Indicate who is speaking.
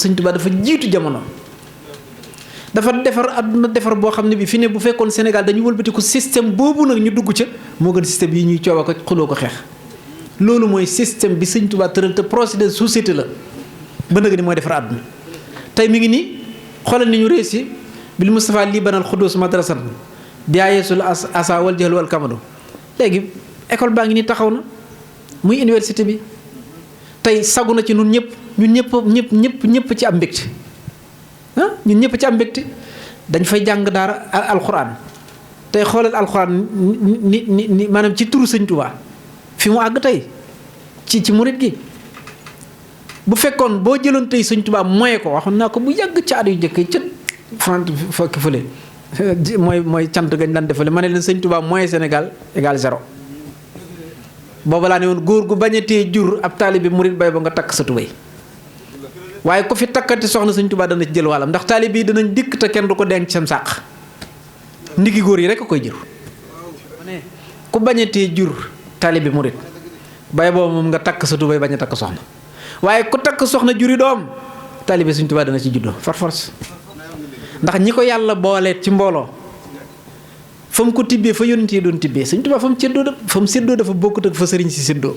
Speaker 1: Sëñ Tuubaa dafa jiitu jamono dafa defar àdduna defar boo xam ne bi fi ne bu fekkoon Sénégal dañu wëlbatiku système boobu nag ñu dugg ca moo gën système yi ñuy coow ak xuloo ko xeex loolu mooy système bi Sëñ Tuubaa tëral te procédé de société la ba nag ni mooy defar àdduna tey mi ngi nii xoolal ni ñu réussi bil Moustapha lii banal xuddus madrasan bi ayesul asa wal jahl wal kamado léegi école baa ngi nii taxaw na muy université bi tey sagu na ci ñun ñëpp ci am mbégte ñun ñëpp ci am mbégte dañ fay jàng daara alxuraan tey xoolal alxuraan ni maanaam ci turu Sëñ Tuubaa fi mu àgg tey ci murit gi bu fekkoon boo jëloon tey Sëñ Tuubaa moye ko waxoon naa ko bu yàgg ci at yu njëkk yi ca fekk fële mooy cant gañ daan defale ma ne leen Sëñ Tuubaa moye Sénégal égal 0 booba laa ne woon góor gu bañatee jur ab taalibe murit bay ba nga takk sa tubéy waaye ku fi takkati soxna Sëñ Tuubaa dana ci jël wàllam ndax taalibe yi danañ dikk te kenn du ko denc sam sàq ndigi góor yi rek a koy jur ku bañatee jur taalibe murit bay boobu moom nga takk sa tubéy bañ a takk soxna waaye ku takk soxna juri doom taalibe Sëñ Tuubaa dana ci juddoo far force ndax ñi ko yàlla booleet ci mbooloo fa mu ko tibbee fa yónent yi doon tibbee Sëñ Tuubaa fa mu séddoo dafa bokkut ak fa sëriñ si séddoo